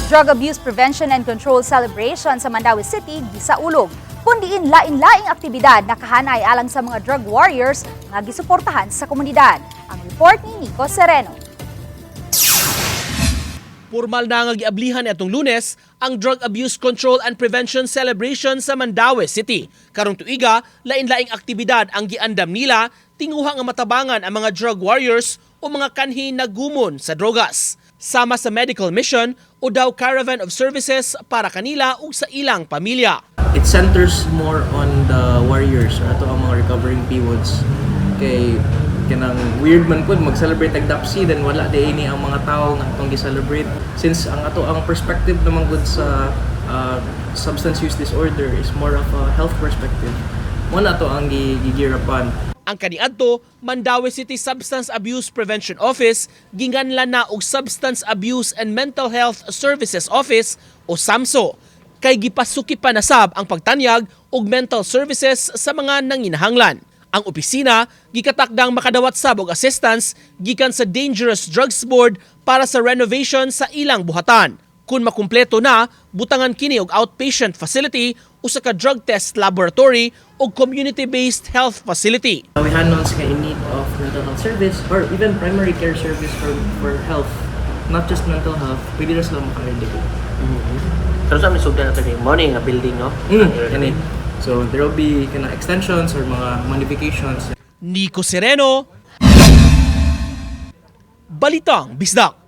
Drug Abuse Prevention and Control Celebration sa Mandaue City gisaulog. Kundiin lain-laing aktibidad nakahanay alang sa mga drug warriors nga gisuportahan sa komunidad. Ang report ni Nico Sereno. Formal na nga giablihan atong Lunes ang Drug Abuse Control and Prevention Celebration sa Mandaue City. Karong tuiga, lain-laing aktibidad ang giandam nila tinguha nga matabangan ang mga drug warriors o mga kanhi nagumon sa drogas. Sama sa medical mission o daw caravan of services para kanila ug sa ilang pamilya. It centers more on the warriors or ato ang mga recovering PWUDs kay kanang weird man pud mag-celebrate og DAPSY then wala diay ni ang mga tao nga atong gi-celebrate, since ang ato ang perspective naman gud sa substance use disorder is more of a health perspective. Mao na ato ang gi-gear upan. Ang kaniadto, Mandaue City Substance Abuse Prevention Office ginganlan na og Substance Abuse and Mental Health Services Office o SAMSO kay gipasuki pa na sab ang pagtanyag og mental services sa mga nanginahanglan. Ang opisina gikatakdang makadawat sab og assistance gikan sa Dangerous Drugs Board para sa renovation sa ilang buhatan. Kung makumpleto na, butangan kini og outpatient facility, usa ka drug test laboratory ug community-based health facility. We had nga in need of mental health service or even primary care service for health, not just mental health, pwede na sila maka-relate. Pero sa aming sugdan nato ni mo ni nga building, no? Kani. So there will be kana extensions or mga modifications. Nico Sereno, Balitang Bisdak.